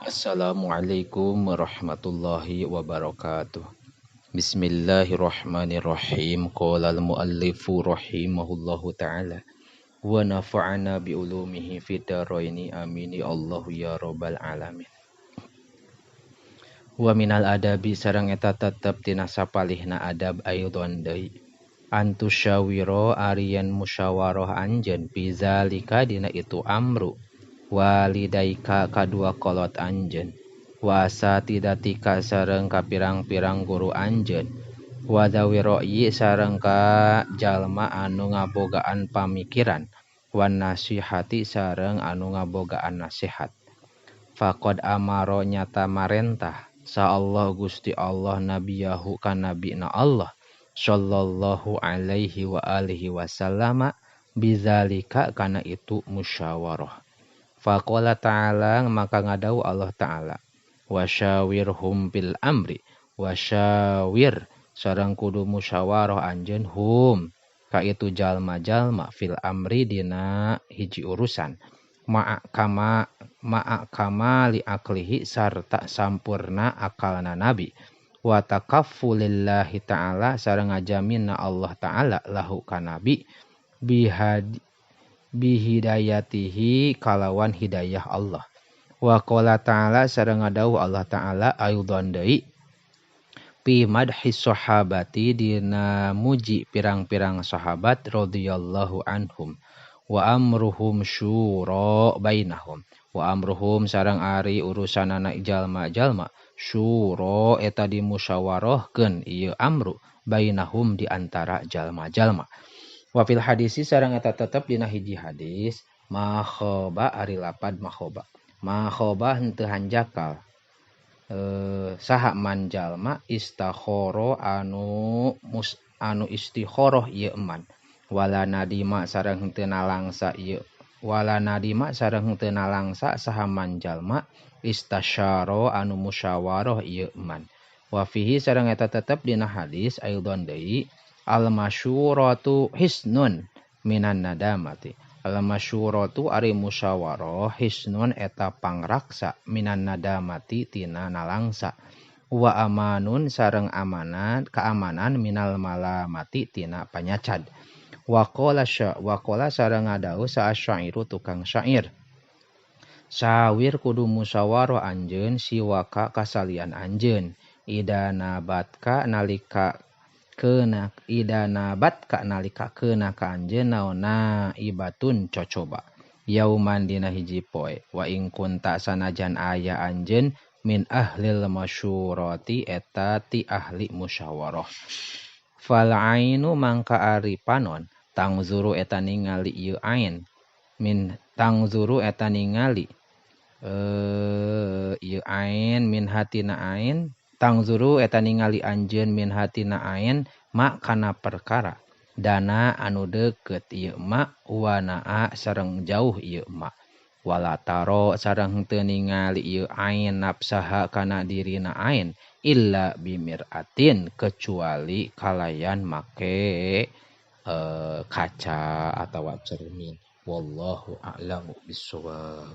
Assalamualaikum warahmatullahi wabarakatuh. Bismillahirrahmanirrahim. Qala al-muallifu rahimahullahu ta'ala wa nafa'ana bi ulumihi fid dharaini, amin ya Allah ya rabbal alamin. Wa minal adabi sareng eta tetep tina sapalihna adab aidon deui antusyawira ari yen musyawarah anjeun bizalika dina itu amru walidaika kadua kolot anjeun wa asatidatika sareng ka pirang-pirang guru anjeun wa dzawi ra'yi sareng ka jalma anu ngabogaan pamikiran wan nasihati sareng anu ngabogaan nasihat. Faqad amara nyata marentah sa Allah Gusti Allah nabiyahu ka nabina Allah sallallahu alaihi wa alihi wasallama bizalika kana itu musyawarah. Faqala ta'ala maka ngadau Allah ta'ala wasyawirhum bil amri wasyawir sareng kudu musyawarah anjeun hum ka itu jalma-jalma fil amri dina hiji urusan ma'a kama ma'a kamali aklihi sarta sampurna akalna nabi wa takaffulillahi ta'ala sareng ngajaminna Allah ta'ala lahu ka nabi bihadi bihidayatihi kalawan hidayah Allah. Wa qala ta'ala sareng ngadawuh Allah ta'ala aidon deui fi madhi sahabati dina muji pirang-pirang sahabat radhiyallahu anhum wa amruhum syura bainahum wa amruhum sareng ari urusanana jalma-jalma syura eta dimusyawarahkeun ieu amru bainahum di antara jalma-jalma. Wa fil hadisi sareng eta tetep dina hiji hadis makhoba ari lapad makhoba makhoba henteu hanjakal saha man jalma istakhara anu mus anu istikharah ieu man wala nadima sareng henteu nalangsa ieu wala nadima sareng henteu nalangsa saha man jalma istasyara anu musyawarah ieu man. Wa fihi sareng eta tetep dina hadis aidon deui al-masyuratu hisnun minan nadamati. Al-masyuratu ari musyawarah hisnun eta pangraksa minan nadamati tina nalangsa wa amanun sareng amanat keamanan minal malamati tina panyacad. Wa qala wa qala sareng ngadawuh sa asyairu tukang syair sawir kudu musyawarah anjeun siwaka kasalian anjeun ida nabatka nalika kena ida nabat ka nalika kena ka anjeun naonna ibatun cocoba yauman dina hiji poe wa ing kunta sanajan aya anjeun min ahlil masyurati eta ti ahli musyawarah. Fal ainu mangka ari panon tangzuru eta ningali ieu ain min tangzuru eta ningali ieu ain min hatina ain tangzuru eta ningali anjeun min hatina ain ma kana perkara dana anu deukeut ieu ma wanaa sareng jauh ieu ma wala taro sareng henteu ningali ieu ain nafsaha kana dirina ain illa bimiratin kecuali kalayan make kaca atawa cermin. Wallahu a'lamu bissawab.